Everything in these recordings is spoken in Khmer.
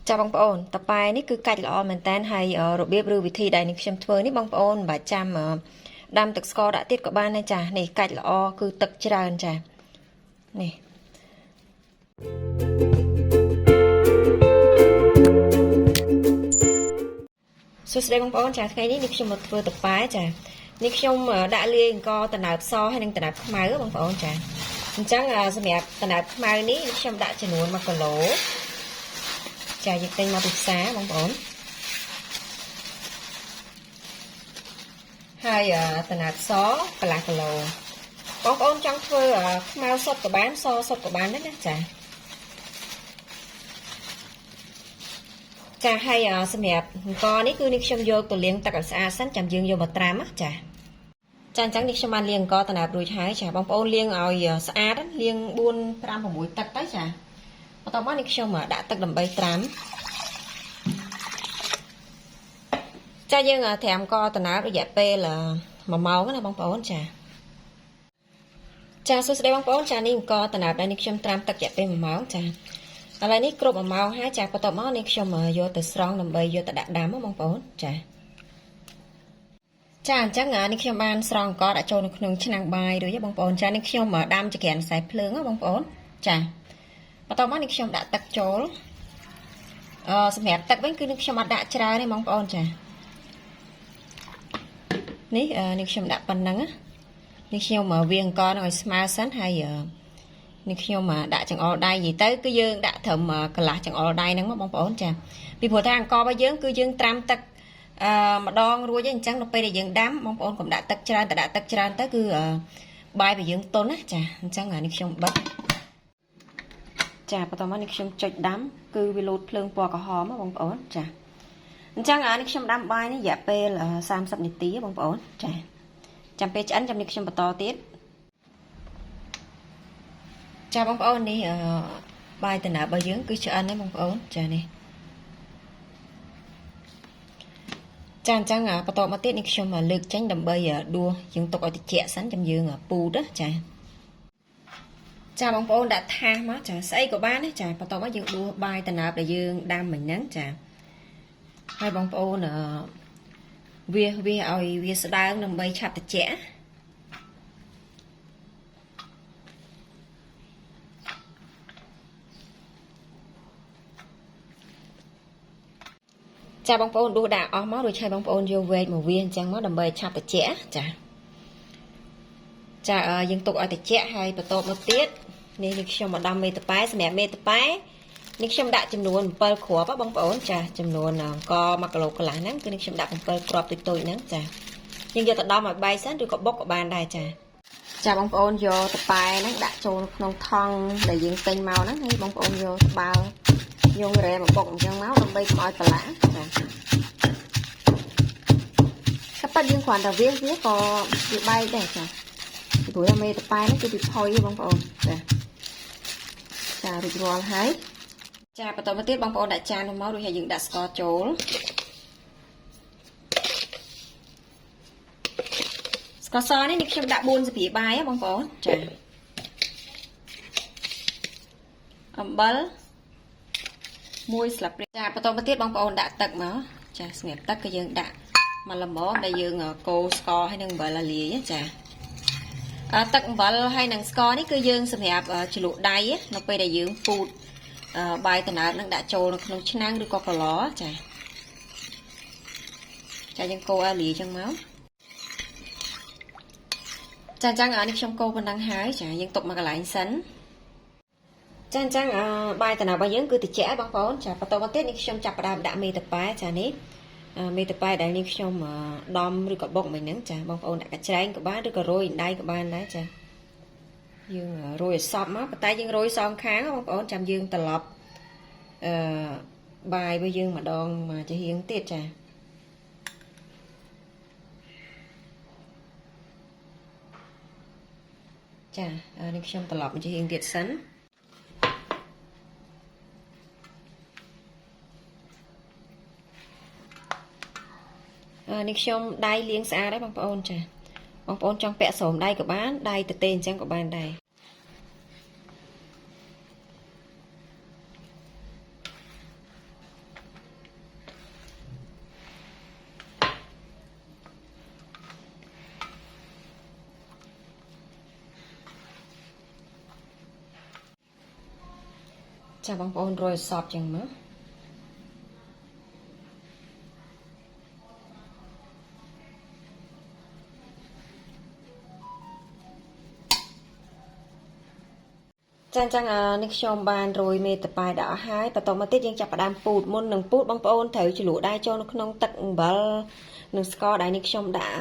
ចាបងប្អូនតប៉ែនេះគឺកាច់ល្អមែនតើហើយរបៀបឬវិធីដែលនេះខ្ញុំធ្វើនេះបងប្អូនមិនបាច់ចាំដាំទឹកស្ករដាក់ទៀតក៏បានដែរចានេះកាច់ល្អគឺទឹកច្រើនចានេះសួស្តីបងប្អូនចាថ្ងៃនេះនេះខ្ញុំមកធ្វើតប៉ែចានេះខ្ញុំដាក់លាយអង្ករដំណើបសហើយនិងដំណើបខ្មៅបងប្អូនចាអញ្ចឹងសម្រាប់ដំណើបខ្មៅនេះខ្ញុំដាក់ចំនួន1គីឡូចាយើងទិញមកពីផ្សារបងប្អូនហើយដំណើបសកន្លះគីឡូបងប្អូនចង់ធ្វើខ្មៅសុទ្ធក៏បានសសុទ្ធក៏បានដែរណាចាចាហើយសម្រាប់អង្គនេះគឺនេះខ្ញុំយកទៅលាងទឹកឲ្យស្អាតសិនចាំយើងយកមកត្រាំណាចាចាអញ្ចឹងនេះខ្ញុំបានលាងអង្គតំណាបរួចហើយចាបងប្អូនលាងឲ្យស្អាតលាង4 5 6ទឹកទៅចាបន្ទាប់មកនេះខ្ញុំដាក់ទឹកដើម្បីត្រាំចាយើងត្រាំកតំណាបរយៈពេល1ម៉ោងណាបងប្អូនចាចាសួស្តីបងប្អូនចានេះអង្គតំណាបដែលនេះខ្ញុំត្រាំទឹករយៈពេល1ម៉ោងចាឥឡូវនេះគ្រប់1ម៉ោងហើយចាបន្ទាប់មកនេះខ្ញុំយកទៅស្រង់ដើម្បីយកទៅដាក់ដាំបងប្អូនចាចាអញ្ចឹងនេះខ្ញុំបានស្រង់អង្គដាក់ចូលនៅក្នុងឆ្នាំងបាយរួចបងប្អូនចានេះខ្ញុំដាំចក្រានខ្សែភ្លើងបងប្អូនចាបន្ទាប់មកនេះខ្ញុំដាក់ទឹកចូលសម្រាប់ទឹកវិញគឺនេះខ្ញុំអត់ដាក់ច្រើនទេបងប្អូនចានេះនេះខ្ញុំដាក់ប៉ុណ្ណឹងនេះខ្ញុំវាងអង្គនឹងឲ្យស្មើសិនហើយនេះខ្ញុំដាក់ចង្អុលដៃនិយាយទៅគឺយើងដាក់ត្រឹមកន្លះចង្អុលដៃហ្នឹងមកបងប្អូនចាពីព្រោះថាអង្គរបស់យើងគឺយើងត្រាំទឹកម្ដងរួចអញ្ចឹងដល់ពេលដែលយើងដាំបងប្អូនកុំដាក់ទឹកច្រើនតែដាក់ទឹកច្រើនទៅគឺបាយរបស់យើងទន់ណាចាអញ្ចឹងនេះខ្ញុំបិទចាបន្តមកនេះខ្ញុំចុចដាំគឺវាលោតភ្លើងពណ៌ក្រហមបងប្អូនចាអញ្ចឹងនេះខ្ញុំដាំបាយនេះរយៈពេល30នាទីបងប្អូនចាចាំពេលឆ្អិនចាំនេះខ្ញុំបន្តទៀតចាបងប្អូននេះបាយតំណើរបស់យើងគឺឆ្អិនហើយបងប្អូនចានេះចាអញ្ចឹងបន្តមកទៀតនេះខ្ញុំលើកចេញដើម្បីដួសយើងទុកឲ្យត្រជាក់សិនចាំយើងពូតចាចាបងប្អូនដាក់ថាសមកចាស្អីក៏បានដែរចាបន្តមកយើងដួសបាយតំណើបដែលយើងដាំមិញហ្នឹងចាហើយបងប្អូនវាឲ្យវាស្ដើងដើម្បីឆាប់ត្រជាក់ចាបងប្អូនដួសដាក់អស់មករួចហើយបងប្អូនយកវែកមកវាអញ្ចឹងមកដើម្បីឆាប់ត្រជាក់ចាចាយើងទុកឲ្យត្រជាក់ហើយបន្តមកទៀតនេះខ្ញុំមកដាំមេតប៉ែសម្រាប់មេតប៉ែនេះខ្ញុំដាក់ចំនួន7គ្រាប់បងប្អូនចាចំនួនអង្គ1គីឡូកន្លះហ្នឹងគឺនេះខ្ញុំដាក់7គ្រាប់តូចៗហ្នឹងចាយើងយកទៅដំឲ្យបែកសិនឬក៏បុកក៏បានដែរចាចាបងប្អូនយកតប៉ែហ្នឹងដាក់ចូលក្នុងថង់ដែលយើងទិញមកហ្នឹងហើយបងប្អូនយកត្បាល់យករ៉េមកបុកអញ្ចឹងមកដើម្បីកុំឲ្យប្រឡាក់ចាតែប៉ិតយើងគ្រាន់តែវាវាក៏វាបែកដែរចាពីព្រោះមេតប៉ែហ្នឹងគឺវាផុយបងប្អូនចាចារួចរាល់ហើយចាបន្តមកទៀតបងប្អូនដាក់ចានមករួចហើយយើងដាក់ស្ករចូលស្ករសនេះនេះខ្ញុំដាក់4ស្លាបបាយបងប្អូនចាអំបិល1ស្លាបព្រាចាបន្តមកទៀតបងប្អូនដាក់ទឹកមកចាសម្រាប់ទឹកគឺយើងដាក់មកល្មមដែលយើងកូរស្ករហើយនឹងអំបិលឲ្យលាយចាទឹកអំបិលហើយនឹងស្ករនេះគឺយើងសម្រាប់ជ្រលក់ដៃនៅពេលដែលយើងពូតបាយតំណើបនឹងដាក់ចូលនៅក្នុងឆ្នាំងឬក៏កឡចាចាយើងកូរឲ្យលាយចឹងមកចាអញ្ចឹងនេះខ្ញុំកូរប៉ុណ្ណឹងហើយចាយើងទុកមកកន្លែងសិនចាអញ្ចឹងបាយតំណើបរបស់យើងគឺត្រជាក់បងប្អូនចាបន្តមកទៀតនេះខ្ញុំចាប់ផ្ដើមដាក់មេតប៉ែចានេះមេតប៉ែដែលនេះខ្ញុំដំឬក៏បុកមិញហ្នឹងចាបងប្អូនដាក់កញ្ច្រែងក៏បានឬក៏រោយដៃក៏បានដែរចាយើងរោយឲ្យសព្វមកប៉ុន្តែយើងរោយសងខាងបងប្អូនចាំយើងត្រឡប់បាយរបស់យើងម្ដងមកចំហៀងទៀតចាចានេះខ្ញុំត្រឡប់មកចំហៀងទៀតសិននេះខ្ញុំដៃលាងស្អាតហើយបងប្អូនចាបងប្អូនចង់ពាក់ស្រោមដៃក៏បានដៃទទេអញ្ចឹងក៏បានដែរ ចាបងប្អូនរយសពចឹងមកចាអញ្ចឹងនេះខ្ញុំបានរោយមេតប៉ែដាក់អស់ហើយបន្តមកទៀតយើងចាប់ផ្ដើមពូតមុននឹងពូតបងប្អូនត្រូវជ្រលក់ដៃចូលនៅក្នុងទឹកអំបិលនិងស្ករដែលនេះខ្ញុំដាក់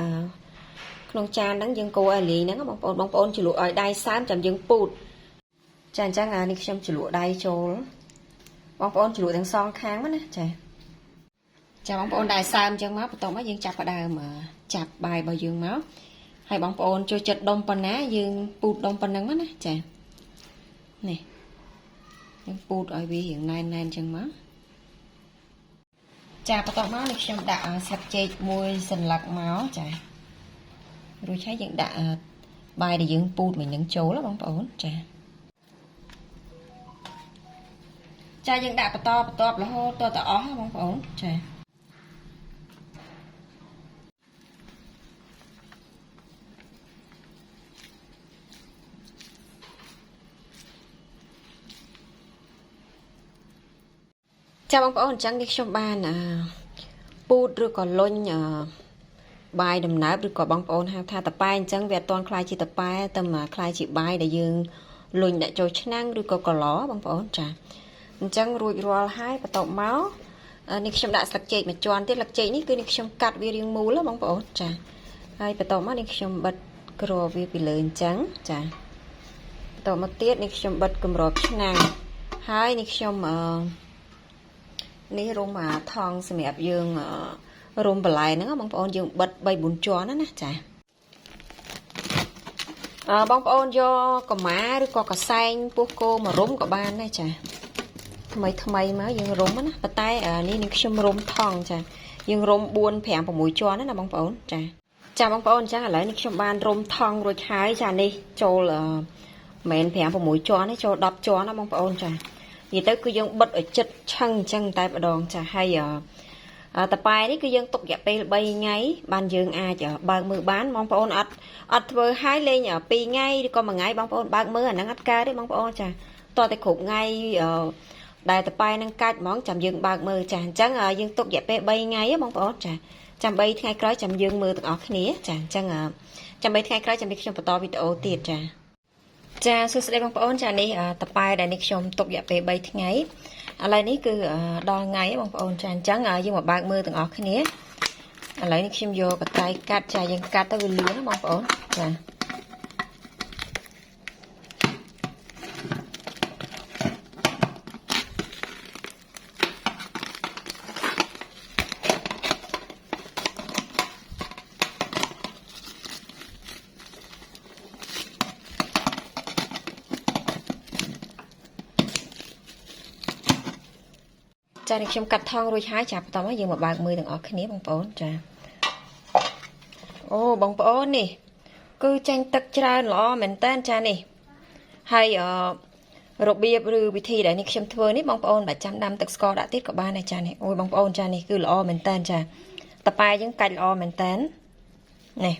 ក្នុងចានហ្នឹងយើងកូរឲ្យលាយហ្នឹងបងប្អូនបងប្អូនជ្រលក់ឲ្យដៃសើមចាំយើងពូតចាអញ្ចឹងនេះខ្ញុំជ្រលក់ដៃចូលបងប្អូនជ្រលក់ទាំងសងខាងណាចាចាបងប្អូនដៃសើមអញ្ចឹងមកបន្តមកយើងចាប់ផ្ដើមចាប់បាយរបស់យើងមកហើយបងប្អូនចូលចិត្តដុំប៉ុណ្ណាយើងពូតដុំប៉ុណ្ណឹងណាចានេះយើងពូតឲ្យវារៀងណែនណែនចឹងមកចាបន្ទាប់មកនេះខ្ញុំដាក់ស្លឹកចេកមួយសន្លឹកមកចារួចហើយយើងដាក់បាយដែលយើងពូតមិញនឹងចូលបងប្អូនចាចាយើងដាក់បន្តបន្ទាប់រហូតតទៅអស់បងប្អូនចាចាបងប្អូនអញ្ចឹងនេះខ្ញុំបានពូតឬក៏លុញបាយដំណើបឬក៏បងប្អូនហៅថាតប៉ែអញ្ចឹងវាអត់ទាន់คล้ายជាតប៉ែតែមកคล้ายជាបាយដែលយើងលុញដាក់ចូលឆ្នាំងឬក៏កឡបងប្អូនចាអញ្ចឹងរួចរាល់ហើយបន្ទាប់មកនេះខ្ញុំដាក់ស្លឹកចេកមួយជាន់ទៀតស្លឹកចេកនេះគឺនេះខ្ញុំកាត់វារាងមូលបងប្អូនចាហើយបន្ទាប់មកនេះខ្ញុំបិទគ្របវាពីលើអញ្ចឹងចាបន្ទាប់មកទៀតនេះខ្ញុំបិទគម្របឆ្នាំងហើយនេះខ្ញុំអឺនេះរុំអាថង់សម្រាប់យើងរុំបន្លែហ្នឹងបងប្អូនយើងបិទ3 4ជាន់ណាណាចាអឺបងប្អូនយកកម្មាឬក៏កសែងពោះគោមករុំក៏បានដែរចាថ្មីថ្មីមកយើងរុំណាប៉ុន្តែនេះនឹងខ្ញុំរុំថង់ចាយើងរុំ4 5 6ជាន់ណាបងប្អូនចាចាបងប្អូនចាឥឡូវនេះខ្ញុំបានរុំថង់រួចហើយចានេះចូលមិនមែន5 6ជាន់ទេចូល10ជាន់ណាបងប្អូនចានិយាយទៅគឺយើងបិទឲ្យចិត្តឆឹងអញ្ចឹងតែម្ដងចាហើយតប៉ែនេះគឺយើងទុករយៈពេល3ថ្ងៃបានយើងអាចបើកមើលបានបងប្អូនអត់អត់ធ្វើឲ្យលេង2ថ្ងៃឬក៏1ថ្ងៃបងប្អូនបើកមើលអាហ្នឹងអត់កើតទេបងប្អូនចាតោះតែគ្រប់ថ្ងៃដែលតប៉ែនឹងកាច់ហ្មងចាំយើងបើកមើលចាអញ្ចឹងយើងទុករយៈពេល3ថ្ងៃបងប្អូនចាចាំ3ថ្ងៃក្រោយចាំយើងមើលទាំងអស់គ្នាចាអញ្ចឹងចាំ3ថ្ងៃក្រោយចាំនេះខ្ញុំបន្តវីដេអូទៀតចាចាសួស្តីបងប្អូនចានេះតប៉ែដែលនេះខ្ញុំទុករយៈពេល3ថ្ងៃឥឡូវនេះគឺដល់ថ្ងៃបងប្អូនចាអញ្ចឹងយើងមកបើកមើលទាំងអស់គ្នាឥឡូវនេះខ្ញុំយកកតៃកាត់ចាយើងកាត់ទៅវាលឿនណាបងប្អូនចាចានេះខ្ញុំកាត់ថងរួចហើយចាបន្តមកយើងមកបើកមើលទាំងអស់គ្នាបងប្អូនចាអូបងប្អូននេះគឺចេញទឹកច្រើនល្អមែនតើចានេះហើយអរបៀបឬវិធីដែលនេះខ្ញុំធ្វើនេះបងប្អូនបើចាំដាំទឹកស្ករដាក់ទៀតក៏បានដែរចានេះអូយបងប្អូនចានេះគឺល្អមែនតើចាតប៉ែយើងកាច់ល្អមែនតើនេះ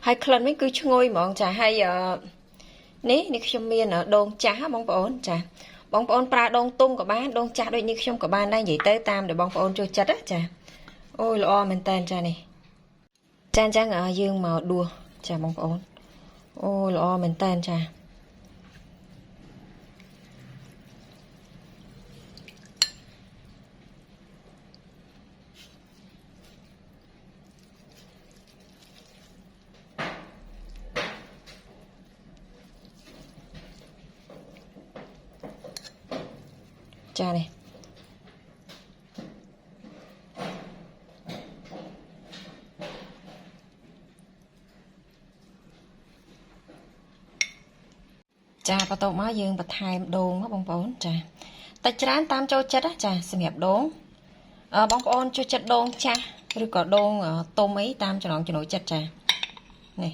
ហើយក្លិនវិញគឺឈ្ងុយហ្មងចាហើយនេះនេះខ្ញុំមានដូងចាស់បងប្អូនចាបងប្អូនប្រើដងទុំក៏បានដងចាស់ដូចនេះខ្ញុំក៏បានដែរនិយាយទៅតាមដែលបងប្អូនចូលចិត្តណាចាអូយល្អមែនតើចានេះចាអញ្ចឹងយើងមកដួសចាបងប្អូនអូយល្អមែនតើចាចានេះចាបន្ទាប់មកយើងបន្ថែមដូងបងប្អូនចាតែច្រើនតាមចូលចិត្តណាចាសម្រាប់ដូងបងប្អូនចូលចិត្តដូងចាស់ឬក៏ដូងទុំអីតាមចំណងចំណូលចិត្តចានេះ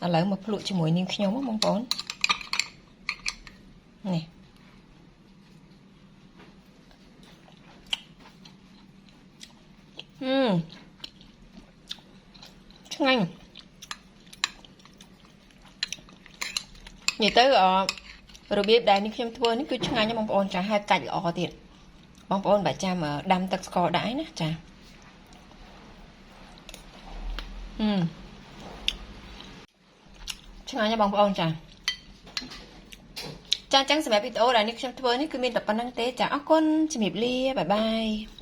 ឥឡូវមកភ្លក់ជាមួយនាងខ្ញុំបងប្អូននេះឆ្ងាញ់ និយាយទៅអរបៀបដែលនេះខ្ញុំធ្វើនេះគឺឆ្ងាញ់ណាស់បងប្អូនចាហើយកាច់ល្អទៀតបងប្អូនបាច់ចាំដាំទឹកស្ករដាក់ឯណាចាហឹមឆ្ងាញ់ណាស់បងប្អូនចាចាអញ្ចឹងសម្រាប់វីដេអូដែលនេះខ្ញុំធ្វើនេះគឺមានតែប៉ុណ្ណឹងទេចាអរគុណជំរាបលា bye bye.